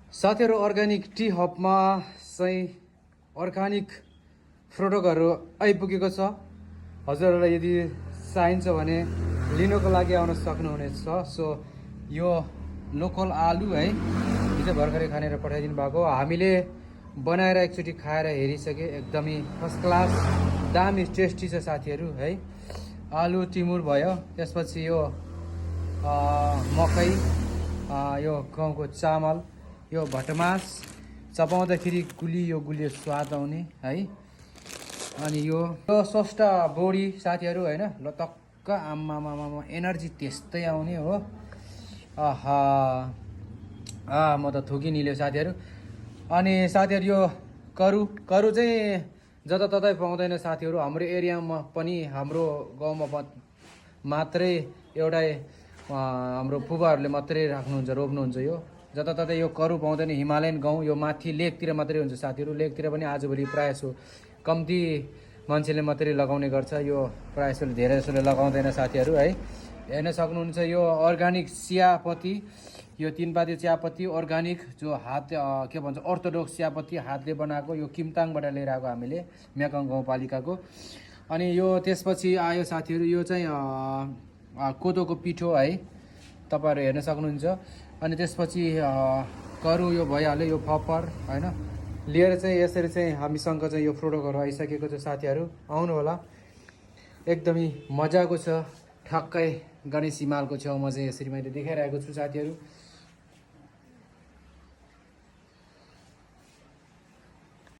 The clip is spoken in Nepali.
साथीहरू अर्ग्यानिक टी हबमा चाहिँ अर्ग्यानिक प्रोडक्टहरू आइपुगेको छ। हजुरहरूलाई यदि चाहिन्छ भने लिनको लागि आउन सक्नुहुनेछ। सो यो लोकल आलु है, हिजो भर्खरै खानेर पठाइदिनु भएको। हामीले बनाएर एकचोटि खाएर हेरिसके, एकदमै फर्स्ट क्लास, दामी टेस्टी छ साथीहरू है। आलु टिमुर भयो, त्यसपछि यो मकै, यो गहुँको चामल, यो भटमास चपाउँदाखेरि गुलियो गुलियो स्वाद आउने है। अनि यो सस्ता बोडी साथीहरू होइन, लटक्क आम्मामामा एनर्जी त्यस्तै आउने हो। आहा म त थुकिनिल्यो साथीहरू। अनि साथीहरू यो करु चाहिँ जताततै पाउँदैन साथीहरू। हाम्रो एरियामा पनि, हाम्रो गाउँमा मात्रै एउटै हाम्रो फुबाहरूले मात्रै राख्नुहुन्छ, रोप्नुहुन्छ। यो जताततै यो करु पाउँदैन। हिमालयन गाउँ यो माथि लेकतिर मात्रै हुन्छ साथीहरू। लेकतिर पनि आजभोलि प्रायः जसो कम्ती मान्छेले मात्रै लगाउने गर्छ। यो प्रायः जसोले धेरै जसोले लगाउँदैन साथीहरू है। हेर्न सक्नुहुन्छ यो अर्ग्यानिक चियापत्ती, यो तिनपाते चियापत्ती अर्ग्यानिक, जो हात के भन्छ अर्थोडक्स चियापत्ती, हातले बनाएको। यो किमताङबाट लिएर आएको हामीले, म्याकङ गाउँपालिकाको। अनि यो त्यसपछि आयो साथीहरू, यो चाहिँ कोदोको पिठो है, तपाईँहरू हेर्न सक्नुहुन्छ। अनि त्यसपछि करु यो भइहाल्यो, यो फपर होइन। लिएर चाहिँ यसरी चाहिँ हामीसँग चाहिँ यो प्रोडक्टहरू आइसकेको छ साथीहरू। आउनु होला, एकदमै मजाको छ। ठक्कै गणेश हिमालको छेउमा चाहिँ यसरी मैले देखाइरहेको छु साथीहरू।